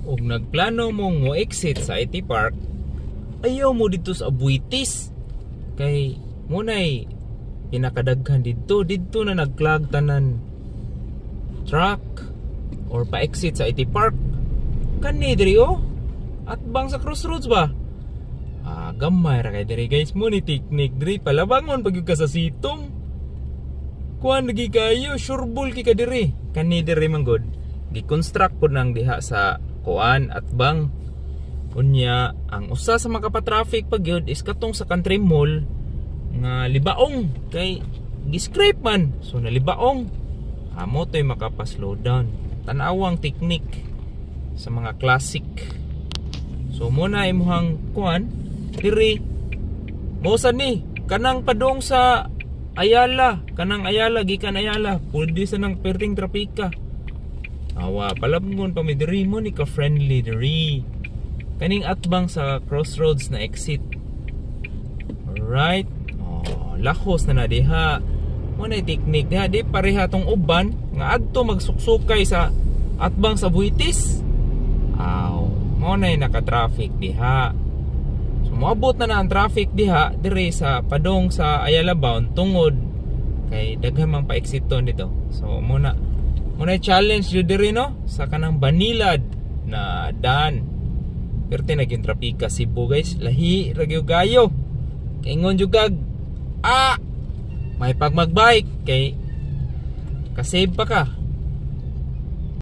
Og nagplano mong mo exit sa IT Park, ayaw mo didto sa Aboitiz. Kay munay pinakadaghan didto, didto na nag-clog tanan truck or pa-exit sa IT Park. Kani diri oh. Atbang sa crossroads ba? Ah, gamay ra kay diri, guys, mo ni technique diri, palabangon pag ka sa sitong. Kuan lagi kayo, sureball ki ka diri. Kani diri man gud. Gi-construct pud nang diha sa kuan, atbang. Unya, ang usa sa makapa-traffic pag yun is katong sa Country Mall nga libaong kay gi-scrape man. So nalibaong. Amo to'y makapa-slow down. Tanawang technique sa mga classic. So muna imuhang kuan diri mo sa ni kanang padong sa Ayala, kanang Ayala gikan Ayala, pwede sa nang perting trapika. Awa, palabngon pa mi diri mo ni ka friendly diri. Kaning atbang sa crossroads na exit. Alright. Oh, lakos na na diha. Mo na technique diha, di pareha tong uban nga adto magsuksukay sa atbang sa Aboitiz. Aw, mo na naka-traffic diha. So moabot na na ang traffic diha dire sa padong sa Ayala bound tungod kay daghan mang pa-exiton dito. So mo na challenge jud diri, no, sa kanang Banilad na dan. Perti na gyud trapika Cebu, guys. Lahi ra gyud gayo. Kay ingon jud kag may pag magbike kay kasave pa ka.